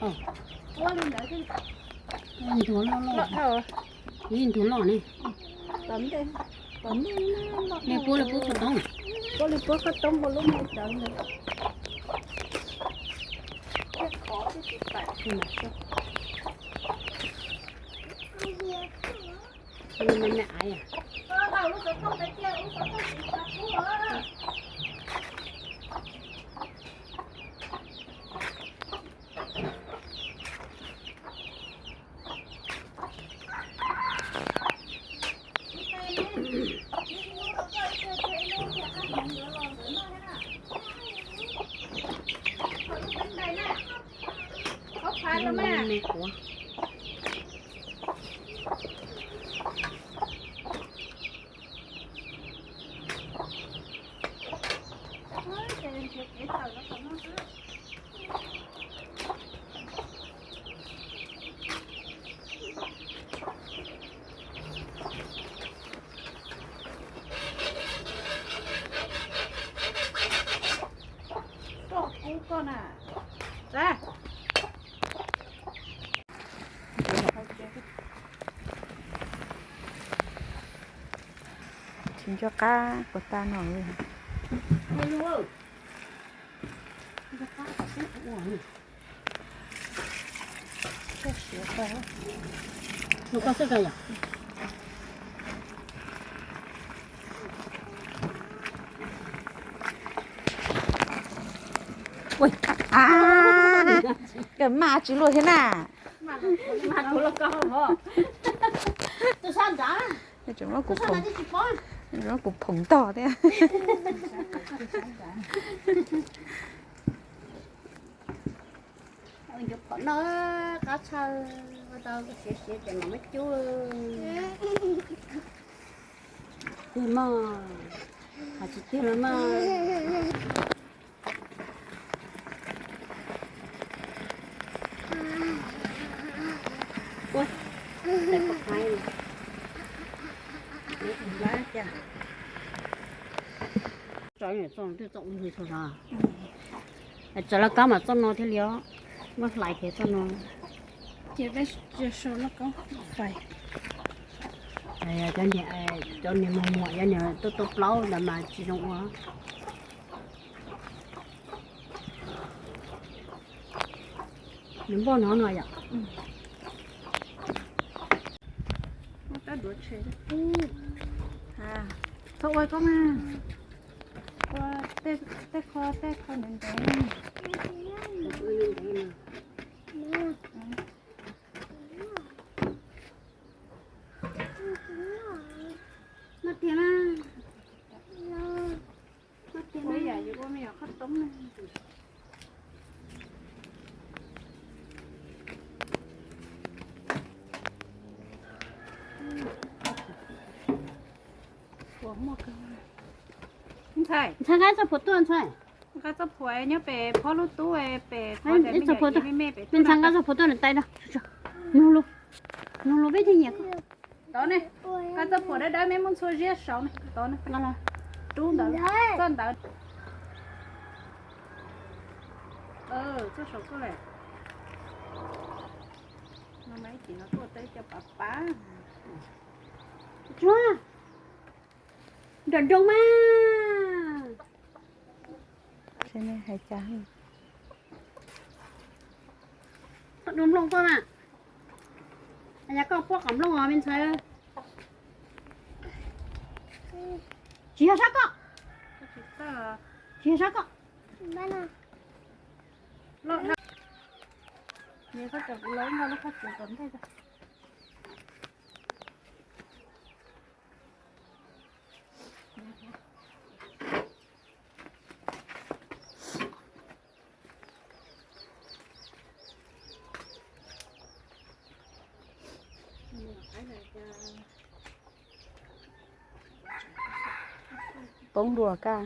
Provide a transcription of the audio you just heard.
Ntug loj loj, ib ntug loj ne. Nej puab li puab qhov toob, puab li puab qhov toob ua lub me cawv ntawd. Koj kub koj na. Tsis nco qab puas tag no. Kawm mas tsis luag thiab na. Tseem muab kuv phoom ntog thiab. Cov phom no qab tshaj, ua tau siav siav ces mam muab cub. Tiag mog, hais tsis tiag los mog. Txawm laj kab mas txoj no thiaj li os, muab hlais kiag txoj no. Cov niag muag muag, cov niag tuaj tuaj plaub ntawd mas tsis zoo ua. Nws npoj no no yom. Txhob ua koj mas. Ua tej qho tej qho ntev ntev. Noj tiag na. Noj tiag na. Ntxhais, nqa txoj phuam tuaj ntxhais. Nqa txoj phuam nyob pem phob lub tub pem, ib txoj phuam tuaj, me me pem, ntxhais nqa txoj phuam tuaj niam tais no. Nug lus, nug lus peb thiaj nyiam koj. Tod ne, nqa txoj phuam dawb dawb me muab ntxhua ziab saud ne, tod ne. Rub ntawd, txoj ntawd. Txoj saud tuaj lawm. No mas ib chim no tuaj teb cov pav pav. Tsuag, nram nroog mas. Hais cas, txhob dua nplooj koj na. Yog koj puab qhov nplooj os me ntxhais. Tsis yog sab koj, tsis yog sab koj. Poob dua kaj.